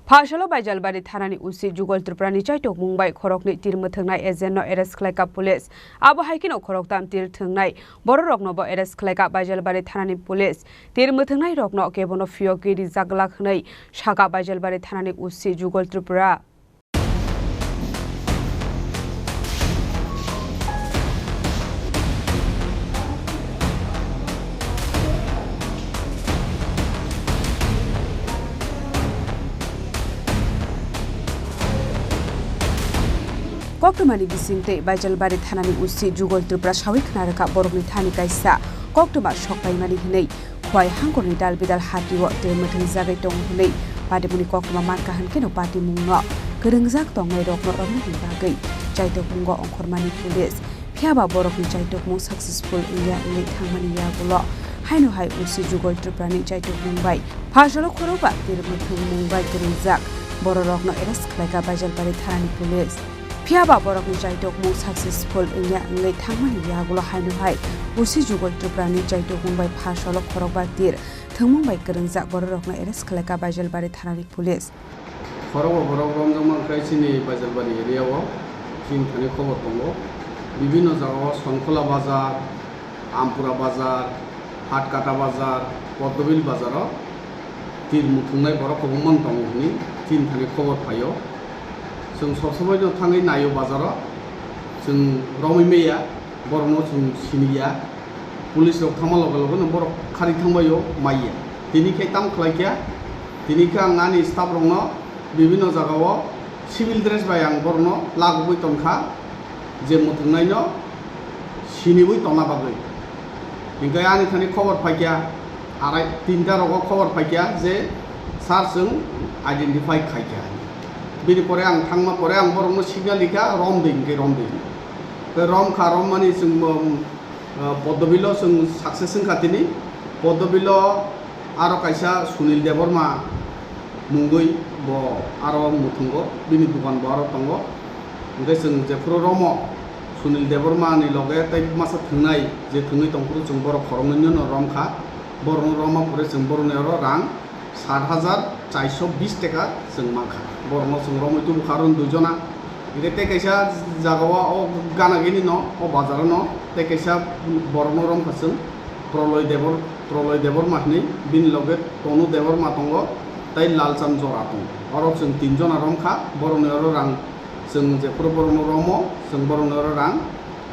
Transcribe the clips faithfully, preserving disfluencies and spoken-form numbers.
Phasalo Baijalbari thanani O C Jugal Tripurani chaitokmung bai khoroknwi tir mwthwngnai agent no arrest khlaikha police. Abo hai kheno khoroktham tir thwngnai bororokno bo arrest khlaikha Baijalbari thanani police. Tir mwthwngnairokno kebono phiyogwi rijak glak hwnwi sakha Baijalbari thanani O C Jugal Tripura. Koktwmani bisingtwi Baijalbari thanani O C Jugal Tripura sawi khna rwkha borokni thani kaisa koktwma sok paimani hwnwi. Khwai hangkorni dal bidal hatio tir mwthwngjagwi tongo hwnwi patimungni koktwma mankha, hwnkhe no patimungno kwrwngjak tongnairokno romnani bagwi chaitokmungo ongkhormani police. Phiyaba borokni chaitokmung successful wngya wngwi thangmani yagulo haino hai O C Jugal Tripurani chaitokmung bai phasalo khorokba tir mwthwngmung bai kwrwngjak bororokno arrest khlaikha Baijalbari thanani police. Phiyaba borokni chaitokmung successful wngya wngwi thangmani yagulo haino hai O C Jugal Tripurani chaitokmung bai phasalo khorokba tir thwngmung bai kwrwngjak bororokno arrest khlaikha Baijalbari thanani police. Khorokba borok romjakma wngkha chini Baijalbari area o, chini thani khobor tongo. Bibinno jagao Sonkhola bazar, Ampura bazar, Hatkata bazar, Poddobil bazaro tir mwthwngnai borok kwbangma tongo hwnwi chini thani khobor phaio. Chwng sob somoino thangwi naio bazaro, chwng romwi maya, borokno chwng siniya. Police rok thangma loge loge no borok khari thangbaio maya. Tini khe tamo khlai kha, tini khe ang ani staff rokno bibinno jagao civil dress bai ang borokno lagogwi tongkha, je mwthwngnaino siniwi tongna bagwi. Hinkhe ani thani khobor phaikha, arai tinta rogo khobor phaikha je sir chwng identify khaikha. Bini pore ang thangma pore ang borokno signal rikha, romdi hinkhe romdi. Tei romkha, rommani chwng bo, ah, Poddobil o chwng success wngkha tini. Poddobil o aro kaisa Sunil Debbarma mungwi bo aro mwthwngo, bini dukan bo aro tongo. Hwnkhe chwng jephuru romo Sunil Debbarma ni loge tei masa thwngnai je thwngwi tongphuru chwng borok khoroknwino romkha. Borokno romma pore chwng borokni oro rang sat hajar charsho bis taka chwng mankha. Borokno chwng romwi tubukha aro duijona. Hwnkhe tei kaisa jagao o gana gini no o bazaro no tei kaisa borokno romkha chwng Proloy Debor-, Proloy Debbarma hinwi, bini loge Tonu Debbarma tongo tei Lalchand Jora tongo. Oro chwng tinjona romkha, borokni oro rang chwng jephuru borokno romo, chwng borokni oro rang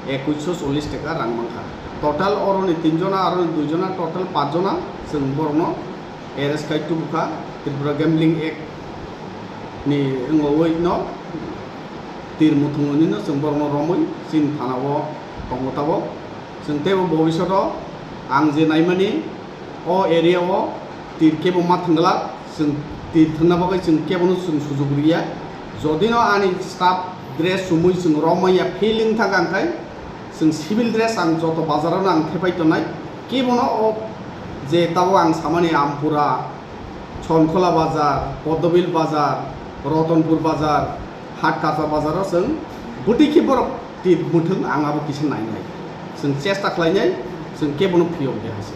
ekuisho chollish taka rang mankha. Total oroni tinjona, aroni duijona, total pachjona chwng borokno arrest khai tubukha Tripura Gambling Act ni wngwi no tir mwthwngwi no chwng borokno romwi chini thana o tongo tabok. Chwng teibo bobishoto ang je naimani o area o tir kebo ma thwngla, chwng tir thwngna bagwi chwng kebono chwng sujuk riya. Jodi no ani staff dress chumui chwng romwi ya feeling thang ang khai, chwng civil dress ang joto bazar o no ang thepai tongnai. Kebono o je tabok ang samani Ampura, Sonkhola bazar, Poddobil bazar, Rotonpur bazar, Hatkata bazar o chwng bwtwi khe borok tir mwthwng ang abo kisa nainai. Chwng chesta khlainai, chwng kebono phiyok de hai se.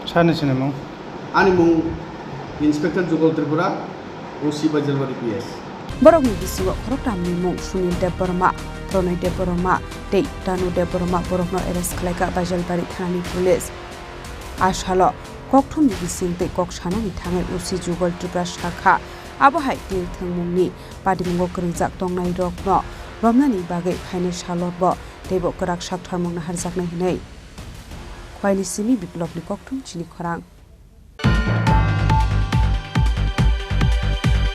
Sani sinimung? Ani mung Inspector Jugal Tripura, O C Baijalbari P S. Borokni bisingo khoroktham ni mung Sunil Debbarma, Pranay Debbarma tei Tanu Debbarma borokno arrest khlaikha Baijalbari thanani police. A salo kokthumni bisingtwi kok sanani thangwi O C Jugal Tripura sakha, abo hai tir thwngmungni patimungo kwrwngjak tongnairokno romnani bagwi phainai salorbo teibo kwrak saktharmung naharjaknai hwnwi. Khwaini simi Biplopni kokthum chini khorang.